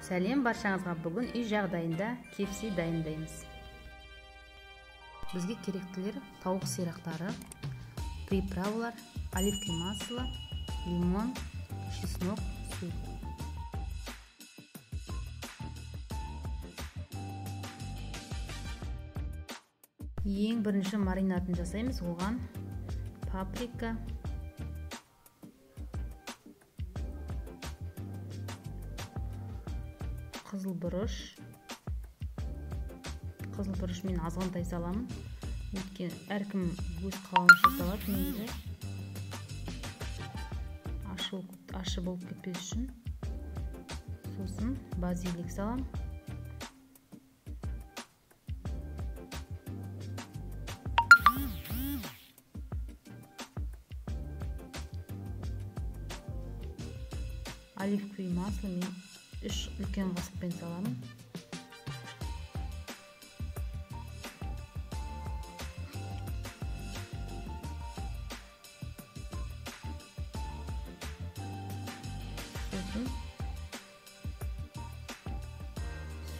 Сәлем баршаңызға, бүгін үй жағдайында KFC дайындаймыз. Бізге керектілер тауық сирақтары, приправалар, оливковое масло, лимон, чеснок, су. Ең бірінші маринадын жасаймыз. Оған паприка, қызыл бұрыш. Қызыл бұрыш мен азғантай саламын, өйткені әркім өз қалауынша салады. Негізі ашы болып кетпес үшін. Сосын базилик саламын. Оливковое масло мен 3 үлкен қасықпен саламын. Сосын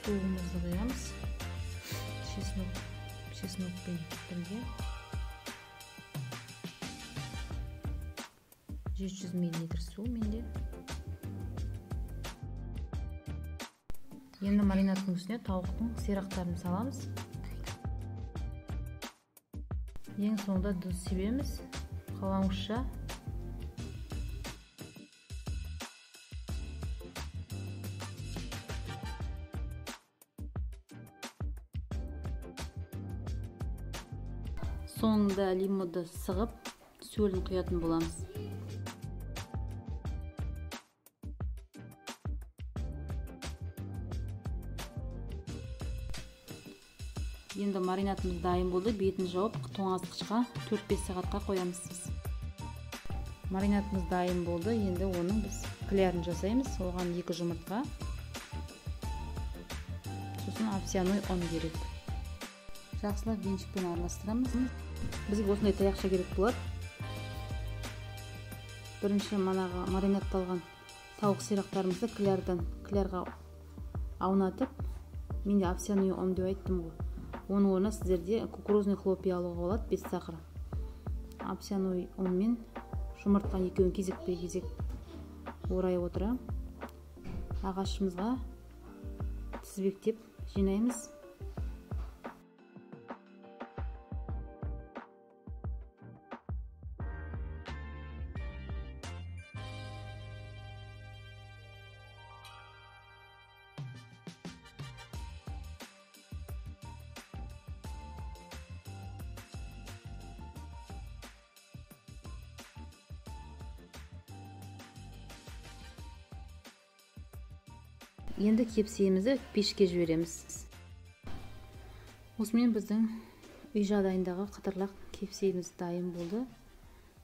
суымызды құямыз. Чеснокпен бірге 700 мл су менде. Енді маринадтың үстіне тауықтың сирақтарын саламыз. Ең соңында тұз себеміз, қалауыңызша. Соңында лимонды сығып, сөлін құятын боламыз. Енді маринадымыз дайын болды. Бетін жауып, тоңазытқышқа 4-5 сағатқа қоямыз. Маринадымыз дайын болды. Енді оның біз клярын жасаймыз. Оған 2 жұмыртқа, сосын овсяной ұн керек. Жақсылап венчикпен араластырамыз. Бізге осындай таяқша керек болады. Бірінші манағы маринадталған тауық сирақтарымызды клярға аунатып, мен де овсяной ұн деп айттым ғой. Оның орнына сіздерде кукурузный хлопья алуға болады, без сахара. Овсяной ұнмен жұмыртқа екеуін кезекпе-кезек орай отыра ағашымызға тізбектеп жинаймыз. Енді кепсемізді пешке жібереміз. Осымен біздің үй жағдайындағы қытырлақ кепсеміз дайын болды.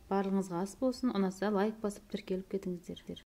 Барлығыңызға ас болсын. Ұнаса лайк басып тіркеліп кетіңіздер.